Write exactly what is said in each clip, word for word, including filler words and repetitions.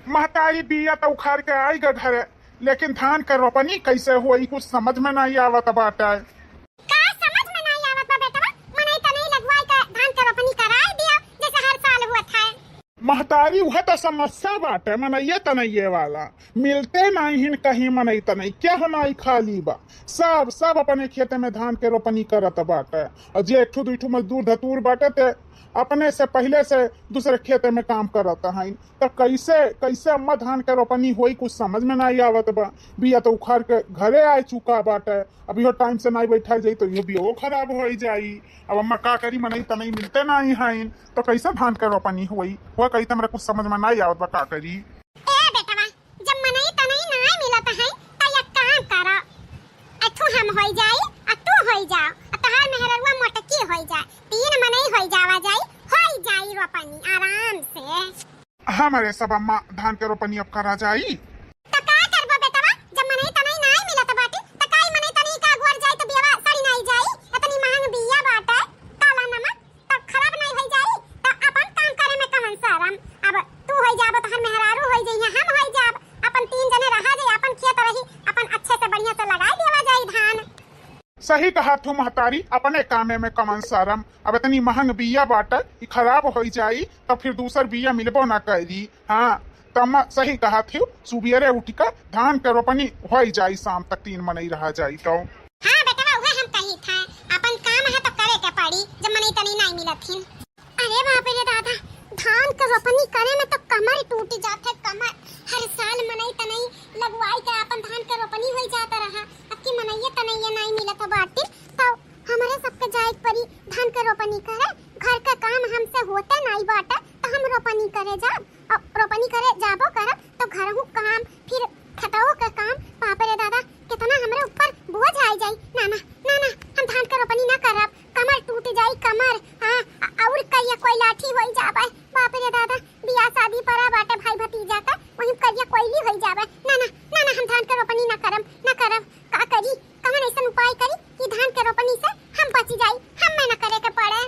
महतारी बिया त उखाड़ के आई ग घरे, लेकिन धान के रोपनी कैसे होई, कुछ समझ में नहीं आवत बाटे। का समझ में नहीं आवत बा बेटवा? मनई तनई लगवाई के धान के रोपनी कराई दिया, जैसे हर साल हुआ था। महतारी, उहे त समस्या बाटे, मनइये तनइये वाला मिलते नहीं हिन कहीं, मनई तनई क्या हमारी खाली बा। सब, सब अपने खेते में धान के रोपनी करत बाटे, और जे एक ठो दुई ठो मजदूर धतूर बाटे ते अपने से पहिले से दूसरे खेते में काम करत हैं। त कैसे, कैसे अम्मा धान के रोपनी होई, कुछ समझ में नहीं आवत बा। बिया तो उखाड़ के घरे आए चुका बाटे, अब इहो टाइम से नहीं बैठाई जाई तो इहो बियो खराब हो जाई। अब अम्मा का करी, मनई तनई मिलते नहीं हैं, तो कैसे धान के रोपनी होई? वो कही त हमरा कुछ समझ में नहीं आवत बा, का करी? ए बेटवा, जब मनई तनई नहीं मिलत है, त एक काम करा, अथू हम होई जाई, आ तू होई जाओ, आ तोहार मेहररुआ मोटकी होई जाए, तीन मनई होई जावा जाई, होई जाई रोपनी आराम से। हमरे सब अम्मा धान के रोपनी अब करा जाई। त का करबो बेटवा, जब मनई तनई नाई मिलत बाटे, त काई मनई तनई का गोर जाई त बियवा सड़ी नाई जाई? इतनी महंग बिया बाटे, काला नमक, त खराब नाई होई जाई? त अपन काम करे में कवन शरम? अब तू होई जाबो, तोहर मेहरारू होई जइहे, हम होई जाब, अपन तीन जने रहा जाई, अपन खेत रही, अपन अच्छे से बढ़िया से लगाई देवा जाई धान। सही कहत हूँ महतारी, अपने कामे में कवन शरम। अब इतनी महंग बिया बाटे, ई खराब होई जाई, तब फिर दूसर बिया मिलबो ना करी। हाँ, त अम्मा सही कहत हूँ, सुबेरे उठ के धान के रोपनी होई जाई, शाम तक तीन मनई रहा जाई तो। हाँ बेटवा, उहे हम कही था, अपन काम है तो करे के पड़ी, जब मनई तनई नहीं मिलत हिन। अरे बाप रे दादा, धान के रोपनी करे में तो कमर टूट जात है, कमर। हर साल मनई तनई लगवाई के अपन धान के रोपनी होई जात रहा, अब की मनइये तनइये नाई मिलत बाटे, तो हमरे सबके जाए के पड़ी धान के रोपनी करे। घर के काम हमसे होते नाई बाटे, तो हम रोपनी करे जाब। अब रोपनी करे जाबो करब, तो घरहू काम, फिर खेतवो के काम, बाप रे दादा, कितना हमरे ऊपर बोझ आई जाई। ना, ना, ना, ना, हम धान के रोपनी ना करब, कमर टूट जाई, कमर। हाँ, अ-, और करिया कोई लाठी होई जाबे। बाप रे दादा, बियाह शादी पड़ा बाटे भाई भतीजा का, वहीं करिया कोयली होई जाबे। ना, ना, ना, ना, हम धान के रोपनी ना करम, ना करम। का करी, कवन ऐसन उपाय करी कि धान के रोपनी से हम बची जाई, हमें ना करे के पड़े।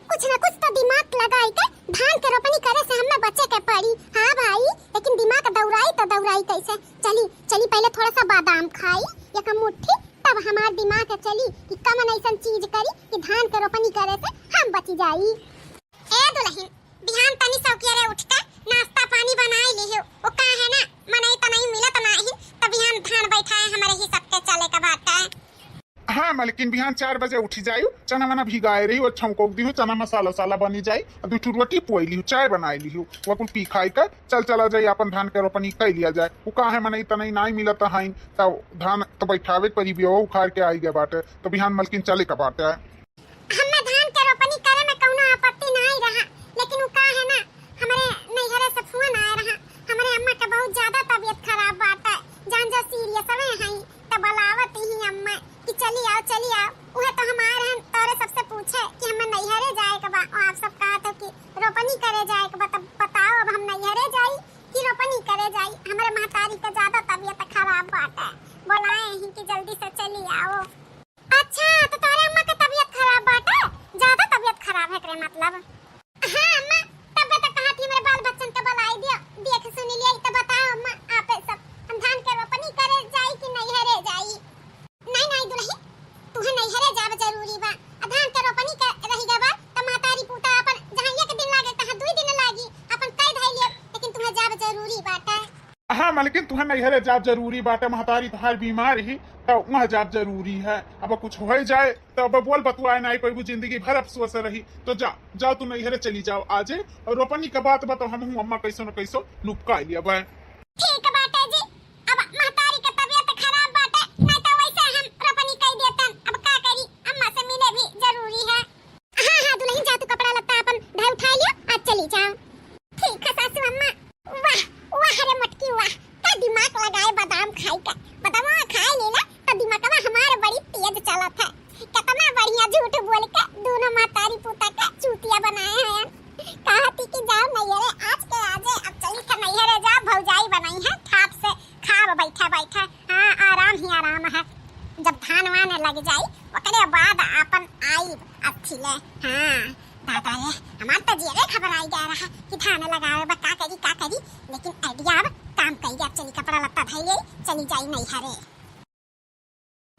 कुछ ना कुछ तो दिमाग लगाई के धान के रोपनी करे से हमें बचे के पड़ी। हाँ भाई, लेकिन दिमाग दौड़ाई तो दौड़ाई कैसे? चली, चली पहले थोड़ा सा बादाम खाई, एक मुट्ठी, तब हमार दिमाग चली कि कवन ऐसन चीज करी कि धान के रोपनी करे से हम बची जाई। ए दुलहिन, बिहान तनी सौकियरे उठ के नाश्ता पानी बनाई लिहियो। वो का है ना, मनई तनई मिलत नाही, त बिहान धान बैठाए हमरे ही सबके चले के बाटे। हाँ मलकिन, बिहान चार बजे उठी जायु, चना वना भिगाए रही, वो छौंक दिहु, चना मसाला उसाला बनी जाई, और दू ठो रोटी पुआई लिहु, चाय बनाई लिहु, वो कुल पी खाई के चल चला जाई, अपन धान के रोपनी कई लिया जाए। वो का है, मनई तनई नाई मिलत हईन, त धान त बैठावे के परी, बियवा उखाड़ के आई गए बाटे, तो बिहान मलकिन चले के बाटे। हम्मे धान के रोपनी करे में कउनो आपत्ति नाई रहा, लेकिन उ का है ना, हमरे नैहरे से फोन आए रहा, हमरे अम्मा के बहुत ज्यादा तबीयत खराब बाटे, जान जा सीरियस हवे हई, त बुलावत ही अम्मा कि चली आओ, चली आओ। उहे तो हम आए रहन तोरे सबसे पूछे कि हमें नैहरे जाए के बा, और आप सब कहत हो कि रोपनी करे जाए के बा, तब बताओ अब हम नैहरे जाई कि रोपनी करे जाई? हमरे महतारी के ज्यादा तबीयत खराब बाटे, बुलाए ही कि जल्दी से चली आओ। अच्छा, तो तोरे अम्मा के तबीयत खराब बाटे? ज्यादा तबीयत खराब है एकरे मतलब? हाँ अम्मा, तबे तो कहा थी हमरे बाल बच्चन के बुलाई दियो, देख सुन लिया, तो बताओ अम्मा, आपे सब हम धान के रोपनी करे जाई कि नैहरे जाई? नहीं, नहीं दुलही, तुहे नैहरे जाब जरूरी बा। आ धान के रोपनी के रही गवा, त महतारी पूता अपन जहाँ एक दिन लागे, तहाँ दुई दिन लागी, अपन कई धाई लियो, लेकिन तुहे जाब जरूरी बाटे। हाँ मलकिन, तुहे नैहरे जाब जरूरी बाटे, महतारी तोहार बीमार ही, त वहाँ जाब जरूरी है। अब कुछ हो जाए, त अब बोल बतुआए नाई पैबू, जिंदगी भर अफसोस रही। तो जा, जाओ तू नैहरे चली जाओ आजे, और रोपनी के बात बा, तो हमहू अम्मा कैसो न कैसो नुपका लिया बा। ठीक बाटे जी, अब महतारी के तबीयत खराब बाटे, नहीं तो वैसे हम रोपनी कई देतन। अब का करी, अम्मा से मिले भी जरूरी है। हाँ, हाँ, दुलही जा, तू कपड़ा लत्ता अपन ढाई उठाई लियो, आज चली जाओ। ठीक है सासू अम्मा। वाह, वाह रे मटकी वाह, का दिमाग लगाए बादाम खाई का। बादाम खाए लेला तो दिमागवा हमार बड़ी तेज चलत है। कितना बढ़िया झूठ बोल के दोनों महतारी पूता के चूतिया बनाए हैं। कहती कि जाओ नैहरे, आज के आजे अब चली के नैहरे जाओ, भौजाई बनाई है, ठाप से खाब बैठा बैठा। हाँ, आराम ही आराम है। जब धान वान लग जाई, ओकरे बाद आपन आईब अथी ले। हाँ, दादा रे, हमार तो जियरे घबराई गया रहा। आइडिया, अब काम कइले, अब चली कपड़ा लत्ता धइले, चली जाई नैहरे।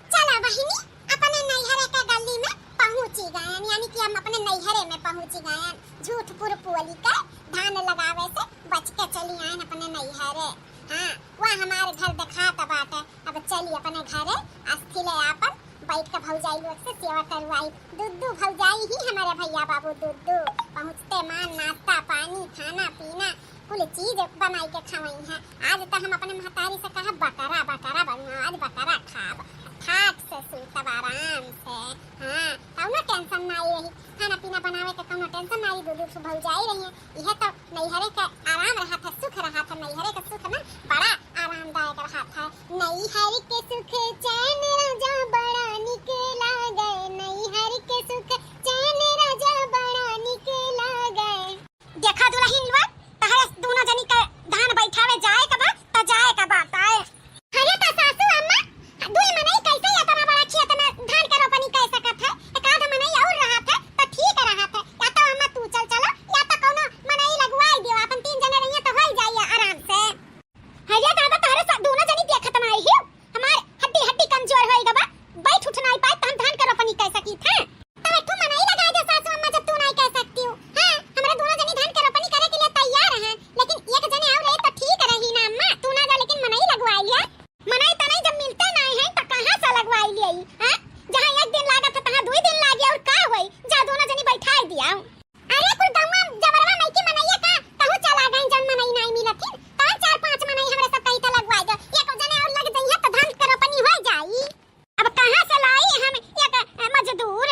चला बहिनी, अपने नैहरे के गली में पहुँची गएन, यानी कि हम अपने नैहरे में पहुँची गएन। झूठ पुर पुअली के धान लगावे से बच के चली आएन अपने नैहरे। हाँ, वह हमार घर देखात बाटे। अब चली अपने घरे, अस्थिले आपन बैठ के भौजाई लोग से सेवा करवाई। दुद्दू भौजाई ही हमारे भैया बाबू दुद्दू। पहुँचते मान नाश्ता पानी, खाना पीना, कुल चीज बनाई के खवई है। आज तो हम अपने महतारी से कहा, "बकरा, बकरा बनवा, आज बकरा खाब, ठाट से सूतब आराम से।" हाँ, कौनो टेंशन ना आई रही। खाना पीना बनावे के कौनो टेंशन ना आई, दुद्दू से भौजाई रही है। यह तो नैहरे के आराम रहा था, सुख रहा था, नैहरे के सुख ना बड़ा आरामदायक रहा था। नैहर के सुख चैन राजा बड़ा निक लागे, नैहर के सुख चैन राजा बड़ा निक लागे। देखा दुलहिन लोग, तहरे दूनो जनी के धान बैठावे जाए के बा, त जाए के बा, ताए। अरे त सासू अम्मा, दुई मनई कैसे एतना बड़ा खेत में धान के रोपनी कर सकत है? एक आध मनई और रहत है, त ठीक रहत है। या तो अम्मा तू चल चलो, या तो कौनो मनई लगवाई दियो, अपन तीन जने रहिए त होई जाइए आराम से। अरे दादा, तहरे सा-, दूनो जनी देखत ना आई हो, हमार हड्डी हड्डी कमजोर होई गबा, बैठ उठ नाई पाए, त हम धान के रोपनी कर सकी थे। तब एक ठो मनई लगा दे सासू अम्मा, जब तू नाई कर सकती हो। हाँ, हमरा दोनों जनी धान के रोपनी करे के लिए तैयार हैं, लेकिन एक जने और रहे तो ठीक रही ना अम्मा, तू ना जा, लेकिन मनई लगवाई लिया। मनई तनई जब मिलते नाई है तो कहाँ से लगवाई लिया? हाँ, जहाँ एक दिन लागत है तहाँ दुई दिन लागे, और का होई? जा दोनों जनी बैठाई दिया। अरे कुल गौवा जबरवा मई के मनैया का कहूँ चला गई, जन मनई नाई मिलत हिन, कौन चार पाँच मनई हमरे सब कहीं तो लगवाई दे, एक जने और लग जइहे तो धान के रोपनी हो जाई। अब कहाँ से लाई हम एक, अ, मजदूर?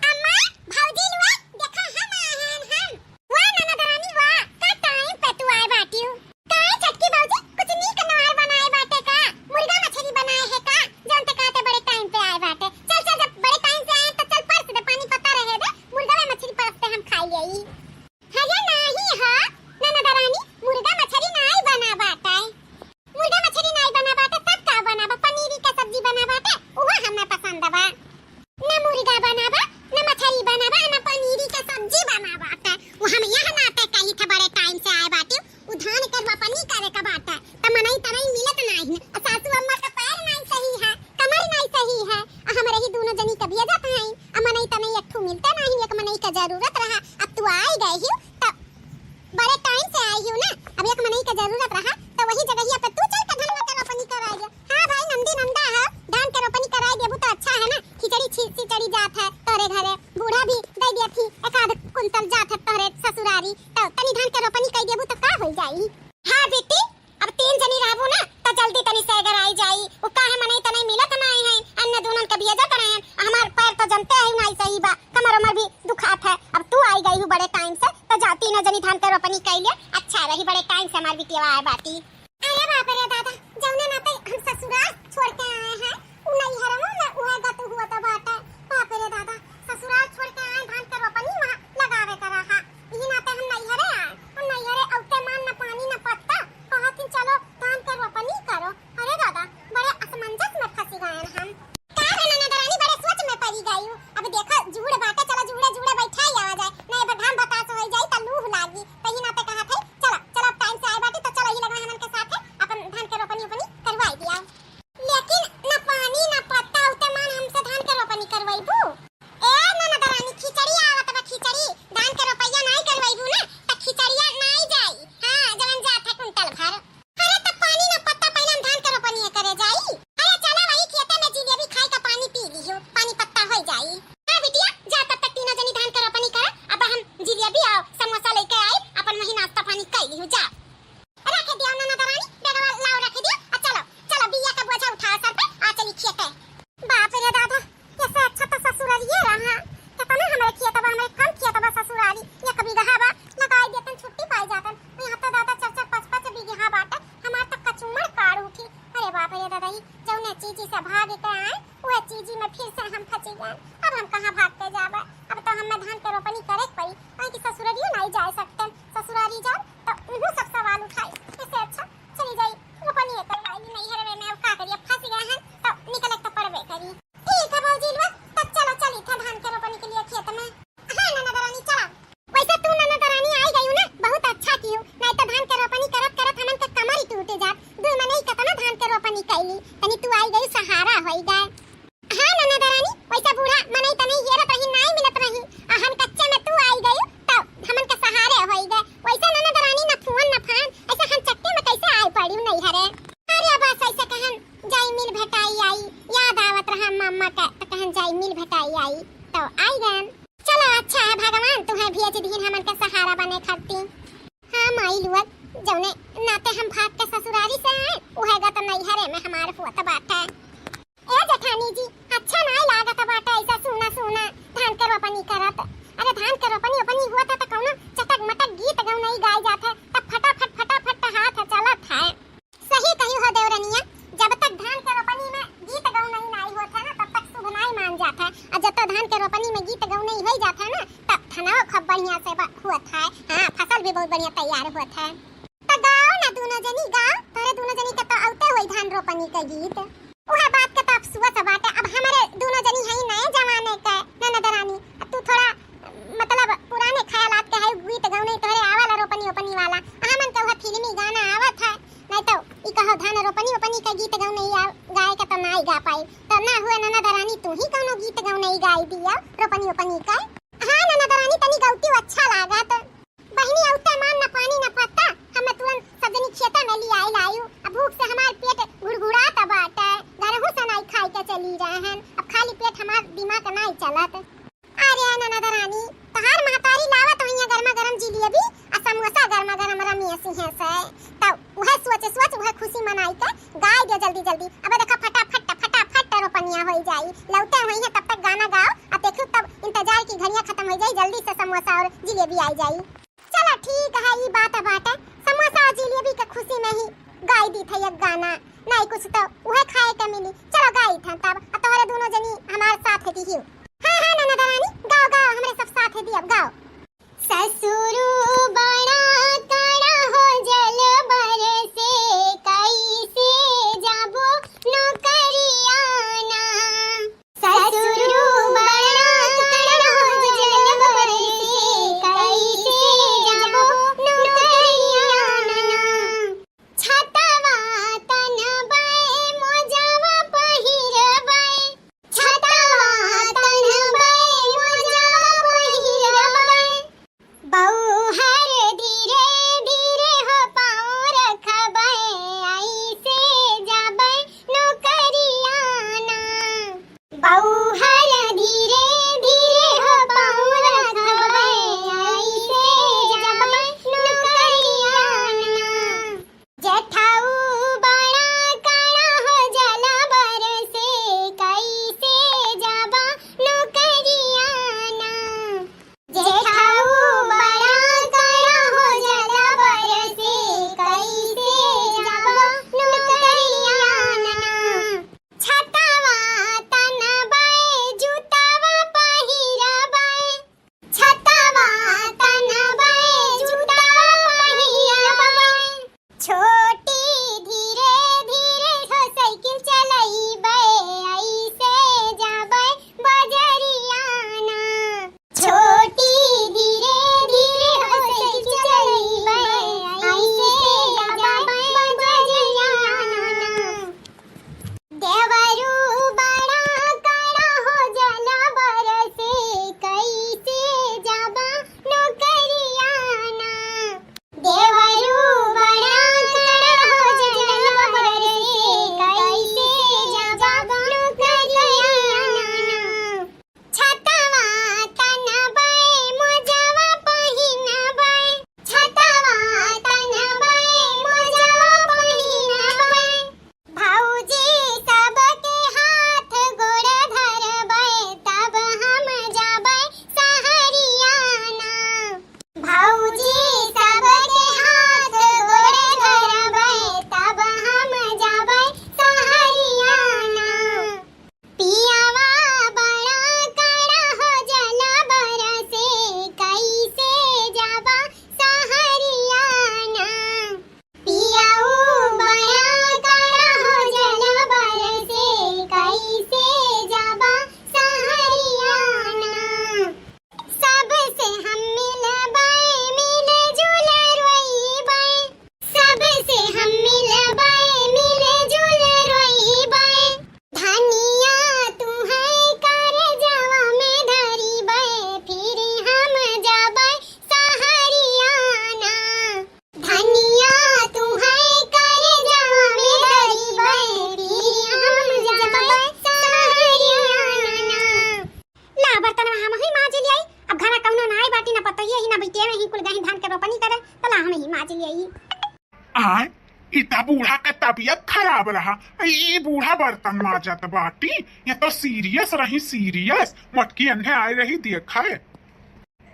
अम्मा, भौजी लुआ, देखा हम आए हैं हम। वाह ननद रानी वाह, का टाइम पे तू आए बाटियो। का छोटकी भौजी, कुछ नीक नवार बनाए बाटे का? मुर्गा मछली बनाए है का? जौन ते कहते बड़े टाइम पे आए बाटे। चल, चल, जब बड़े टाइम से आए तो चल परस दे, पानी पत्ता रहे दे, मुर्गा मछली परस दे हम खाई लेई। अरे नाही हो, ननद रानी, मुर्गा मछली नाई बना बाटे। मुर्गा मछली नाई बना बाटे, तब का बना बा? पनीरी के सब्जी बना बाटे, उहो हमें पसंद बा। न मुर्गा बना बा, न मछली बना बा, न पनीरी के सब्जी बना बाटे। वो हम यह नाते कही थे बड़े टाइम से आए बाटी, उ धान के रोपनी करे के बाटे, त मनई तनई मिलत नाहीं। आ सासू अम्मा का पैर नाई सही है, कमर नाई सही है, आ हमरे ही दूनो जनी के भेजत हई, आ मनई तनई एक ठू मिलते नाहीं, एक मनई के जरूरत रहा। अब तू आई गई हियो, त बड़े टाइम से आई हियो ना, अब एक मनई के जरूरत रहा, त वही जगहिया पे तू चल के धनवा के रोपनी कराई दे। हाँ भाई, नंदी नंदा है, धान के रोपनी कराई देबू त अच्छा है ना, खिचड़ी छी-, सिचड़ी जात है तोरे घरे, बूढ़ा भी दे दिया थी, एक आध कुंतल जात है तोरे ससुरारी, त तनी धान के रोपनी कई देबू त का हो जाई? हाँ बेटी, अब तीन जनी रहबू ना, त जल्दी तनी सैगर आई जाई। उ काहे मनई तनई मिलत नाई है, अन्य दूनन के भेजत रहे हैं। हमार पैर तो जनते है नाई सही बा, कमर उमर भी दुखात है। अब तू आई गई हूँ बड़े टाइम से, त जा तीनों जनी धान के रोपनी कई ले, अच्छा रही, बड़े टाइम से हमार बिटिया आए बाटी। अरे बाप रे दादा, जौने नाते हम ससुराल छोड़ के आए हैं, उ नैहरवो में उहे गत हुआ त बाटे। बाप रे दादा, ससुराल छोड़ के आए, धान के रोपनी वहाँ लगावे के रहा। इही नाते हम नैहरे आए। हम नैहरे औते मान न पानी न पत्ता, कहत ही चलो धान के रोपनी करो। अरे दादा, बड़े असमंजस में फंसी गए हम। का रे ननद रानी, बड़े सोच में पड़ी गई। अब देखो जूड़ बाटे, चलो जूड़े जूड़े बैठाई आवा जाए, नहीं अब घाम बतास हो जाई त लूह लागी। तही नाते कहत है, चलो, चलो अब टाइम से आए बाटे त चलो ही लगवा हमन के साथ है, अपन धान के रोपनी ओपनी करवाई दिया। लेकिन न पानी न पत्ता, औते मान हमसे धान के रोपनी करवाईबू? ए ननद रानी, खिचड़ी आवत बा, खिचड़ी। धान के रोपैया नाई करवैबू ना, त खिचड़िया नाई जाई। हाँ, जवन जात है कुंटल भर। अरे, त पानी ना पत्ता, पहिले हम धान के रोपनी करे जाई। अरे, चला वही खेते में जिलेबी खाई का पानी पी लियो, पानी पत्ता हो जाई। हाँ बिटिया, जा तब तक तीनों जनी धान के रोपनी करा। अब हम जिलेबी आओ समोसा लेके आई, अपन वही नाश्ता पानी कर लियो, जा। रख दियो ननद रानी, बेगवा लाओ रख दियो। आ चलो, चलो बिया का बोझा उठाओ सर पे, आ चली खेते। बाप रे दादा, ऐसे अच्छा तो ससुरारिये रहा। कितना हमरे खेत बा, हमरे कम खेत बा ससुरारी, एक बीघा बा, लगाई देतन छुट्टी पाई जातन। यहाँ तो दादा चार चार पाँच पाँच बीघा बाटे, हमार तो कचुमर काढ़ उठी। अरे बाप रे दादा, ई जौने चीजी से भाग के आए, वह चीजी में फिर से हम फंसी गए। अब हम कहाँ भाग के जाबे? अब तो हमें धान के रोपनी करे के पड़ी, काहे कि ससुरारियो नहीं जा सकते। ससुरारी जाओ तो उन्हों सब सवाल उठाए, इससे अच्छा चली जाई, रोपनी करवाई नैहरवे में। अब का करिए, फंस गए हैं तो निकले के तो पड़बे करी। ठीक है भौजी लोग, तब चलो चली था धान के रोपनी के लिए खेत में। हाँ ननद रानी चला। वैसे तू ननद रानी आई गई ना, बहुत अच्छा की हूँ, नहीं तो धान के रोपनी करत करत हमन ते हम भाग के ससुरारी से आए, उहे गत नैहरे में हमार हुअत बाटे। ए जेठानी जी, अच्छा नाई लागत बाटे ऐसा सूना सूना धान के रोपनी करत। अरे धान के रोपनी ओपनी हुअत है त कौनो चटक मटक गीत गौनई गाए जात है, तब फटाफट फटाफट हाथ चलत है। सही कही हो देवरनिया, जब तक धान के रोपनी में गीत गौनई नाई होत है ना, तब तक शुभ नाई मान जात है। और जब तक धान के रोपनी में गीत गौनई होई जात है ना, तब धनवा खूब बढ़िया से ब-, हुअत है। हाँ, फसल भी बहुत बढ़िया तैयार हुअत है। त गाओ ना दूनो जनी, गाओ, तोरे दूनो जनी के तो औते होई धान रोपनी के गीत। उहे बात के तो अफसोस बाटे, अब हमरे दूनो जनी हई नए जमाने के ननद रानी, अब तू थोड़ा, मतलब, पुराने ख्यालात के है, गीत गौनई तोहरे आवाला रोपनी ओपनी वाला, आ हमन के उहे फिल्मी गाना आवत है, नहीं तो ई कहो धान रोपनी ओपनी के गीत गौनई आ, गाए के तो नाई गा पाई, तो ना हुए ननद रानी तू ही कौनो गीत गौनई गाई दियो रोपनी ओपनी के। हाँ ननद रानी, तनी गौती अच्छा लागत। बहिनी औते मान न पानी न पत्ता, हमें तुरंत सब जनी खेते में लियाई लायू। अब भूख से हमार पेट घुड़घुड़ात बाटे, घरहू से नाई खाई के चली रहे हैं। अब खाली पेट हमार दिमाग नाई चलत। अरे ननद रानी, तोहार महतारी लावत होइया गर्मा गर्म जिलेबी आ समोसा गर्मा गर्म रमेश हियां से। तब उहे सोच सोच उहे खुशी मनाई के गाय दे जल्दी जल्दी। अब देखा फटाफट फटाफट रोपनिया होई जाई, लौटे होइया तब तक गाना गाओ। अब देखो तब इंतजार की घड़ियां खत्म हो जाई, जल्दी से समोसा और जिलेबी आई जाई। चलो ठीक है, ई बात बाटे, समोसा और जिलेबी के खुशी में ही गाई दी थे एक गाना, नहीं कुछ तो उहे खाए के मिली। चलो गाई थे तब, अब तोहरे दोनों जनी हमारे साथ दिहियो। हाँ हाँ ननद रानी, गाओ गाओ, हमरे सब साथ दी, अब गाओ। ससुरु बड़ा कड़ा हो जल बरसे, कैसे जाबो नौकरिया ना। ससुरु बड़ा कड़ा हो जल बरसे, कैसे जाबो नौकरिया ना। छतवा तनबे मोजवा पहिरबे, इता बूढ़ा के तबियत खराब रहा, ई बूढ़ा बर्तन माजत बाटी। ये तो सीरियस रही, सीरियस। मोटकी अन्हे आए रही देखे।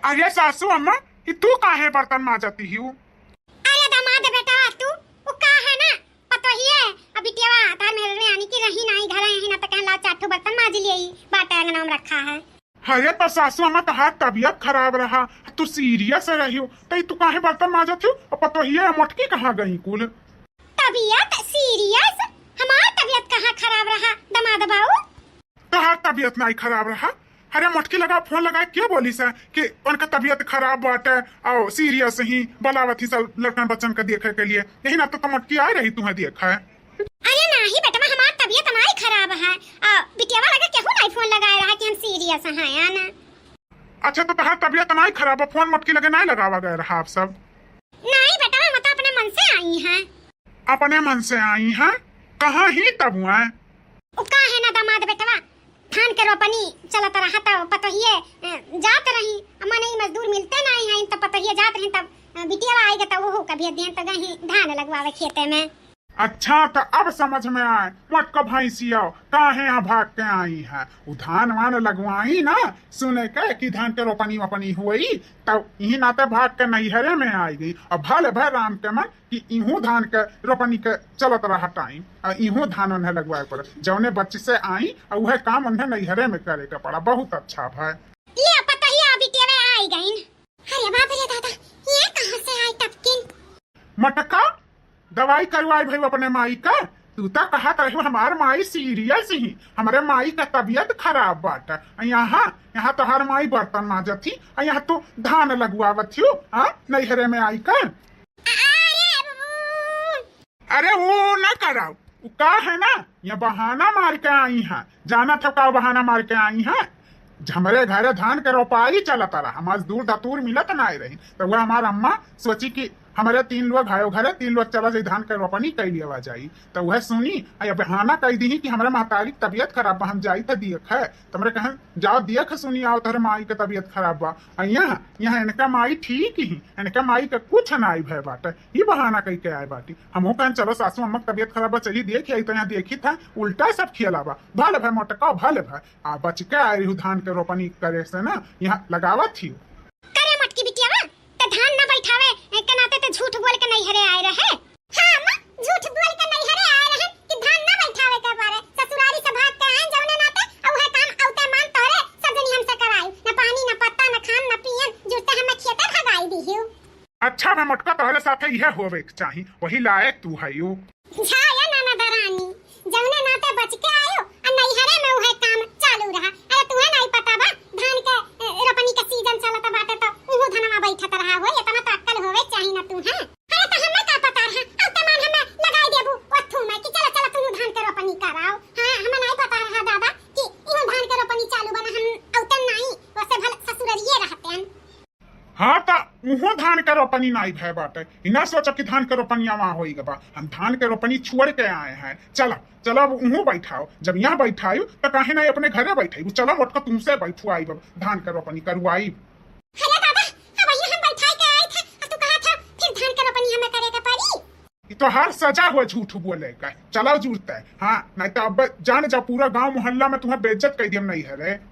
अरे सासू अम्मा, ई तू काहे बर्तन माजती हिउ? अरे दामाद बेटा, तू, उ का है ना, पतोहिए, अब बिटियावा तार मेहर में आनी की रही नाई घर, यही ना तो कहला चार ठो बर्तन माज लिए, बाटे अंगना में रखा है। अरे तो सासू अम्मा, तोहार तबियत खराब रहा, तू सीरियस रहियो, तो ई तू काहे बर्तन माजत हिउ? अब पतोहिए मोटकी कहाँ गई कुल? तबियत सीरियस? हमार तबियत कहाँ खराब रहा, दामाद बाऊ? तोहार तबियत नाई खराब रहा। अरे मोटकी लगा फोन लगा के बोली सा कि उनका तबियत खराब बाटे और सीरियस ही, बुलावत ही सब लड़कन बच्चन का देखे के लिए। यही ना तो, तो मोटकी आए रही तुम्हें देखे। अरे नाही बेटवा, हमार तबियत नाई खराब है। आ, बिटियावा लगे केहू नाई फोन लगाए रहा कि हम सीरियस हैं, है ना? अच्छा, तो तोहार तबियत नाई खराब है, फोन मोटकी लगे नाई लगावा गए रहा आप सब? नाई बेटवा, हम तो अपने मन से आई हैं। अपने मन से आई हैं? कहाँ ही तब हुआ? उ का है ना दामाद बेटवा, धान के रोपनी चलत रहा तो पतोहिए, अ, जात रही, अम्मा नहीं मजदूर मिलते नहीं हैं तो पतोहिए जात रही, तब, अ, बिटियावा आएगा तो वो कभी दिन तो गई धान लगवावे खेते में। अच्छा, तो अब समझ में आए, मोटका भैंसिया, काहे यहाँ भाग के आई है? उ धान वान लगवाई ना, सुने के कि धान के रोपनी वोपनी हुई, तब यही नाते भाग के नैहरे में आई गई। अब भले भय राम के मन कि इहू धान के रोपनी के चलत रहा टाइम, आ इहू धान उन्हें लगवाए पड़े। जौने बच्चे से आई, आ उहे काम उन्हें नैहरे में करे के पड़ा। बहुत अच्छा भाई। ले पतोहिया बिटियावे आई गईन। अरे बाप रे दादा, ये कहाँ से आई टपकिन? मटका, दवाई करवाई भाई अपने माई का। तू तो कहत रही हमार माई सीरियस ही, हमारे माई का तबियत खराब बाटे। आ यहाँ, यहाँ तोहार माई बर्तन माजत ही, आ यहाँ तू धान लगवावत ही, हाँ, नैहरे में आई का। अरे वो अरे वो ना कराओ, वो का है ना, ये बहाना मार के आई है। जाना था का बहाना मार के आई है? हमरे घरे धान के रोपाई चलत रहा, मजदूर दतूर मिलत ना रही, तो वह हमार अम्मा सोची कि हमरे तीन लोग आयो घरे, तीन लोग चला जाई धान के रोपनी कई लेवा जाई। तो वह सुनी, आ ये बहाना कई दी कि हमरे महतारी की तबियत खराब बा, हम जाई था दिए खाए। तो हमरे कहन, "जाओ देख सुनी आओ, तोहरे माई के तबियत खराब बा।" आ यहाँ, यहाँ इनका माई ठीक ही, इनका माई के कुछ नाई भय बाटे, ही बहाना कई के आए बाटी। हमहू कहन, "चलो सासू अम्मा के तबियत खराब बा, चली देख आई।" तो यहाँ देखी था, उल्टा सब खेला बा। भले भय मोटका, भले भय, आ बच के आए रही धान के रोपनी करे से ना, यहाँ लगावत ही। करे मोटकी बिटियावा, ते धान ना बैठावे के नाते ते झूठ बोल के नैहरे आए रहे। हाँ अम्मा, झूठ बोल के नैहरे आए रहे कि धान ना बैठावे के बारे। ससुरारी से भाग के आए जौने नाते, आ उहे काम औते मान तोहरे सब जनी हमसे कराई। न पानी, न पत्ता, न खान, न पियन, जुरते हमें खेते भगाई दिहियो। अच्छा बे मोटका, तोहरे साथे इहे होवे के चाही, वही लायक तू हयू। जा या ननद रानी, जौने नाते बच के आयो, आ नैहरे में उहे काम चालू रहा। अरे तुहे नहीं पता बा, धान के, ए, रोपनी के सीजन चलत बाटे तो उहू धनवा बैठत रहा हो, इतना तो अक्कल होवे चाही ना तू, हैं? अरे तो हमें का पता रहा, अब तमान हमें लगाई देबू ओथू में कि चला चला तू धान के रोपनी कराओ। हाँ, हमें नहीं पता रहा दादा कि इहू धान के रोपनी चालू बना, हम औतन नहीं, वैसे भले ससुररिये रहते हैं। हाँ, त उहो धान के रोपनी नाई भय बाटे। ई ना सोचो कि धान के रोपनिया वहाँ होई गबा। हम धान के रोपनी छोड़ के आए हैं। चला, चला, अब उहो बैठाओ। जब यहाँ बैठायु, त काहे नाई अपने घरे बैठायु? चला, मोटका, तुमसे बैठवाई, अब धान के रोपनी करवाई। अरे दादा, अब यहाँ हम बैठाई के आए थे, अब तू कहा था, फिर धान के रोपनी हमें करे के पड़ी? ई तो हर सजा हुआ झूठ बोले का। चला जुरते, हाँ, नहीं तो अब जान जा, पूरा गांव मोहल्ला में तुम्हें बेइज्जत कर दिया नहीं है रे।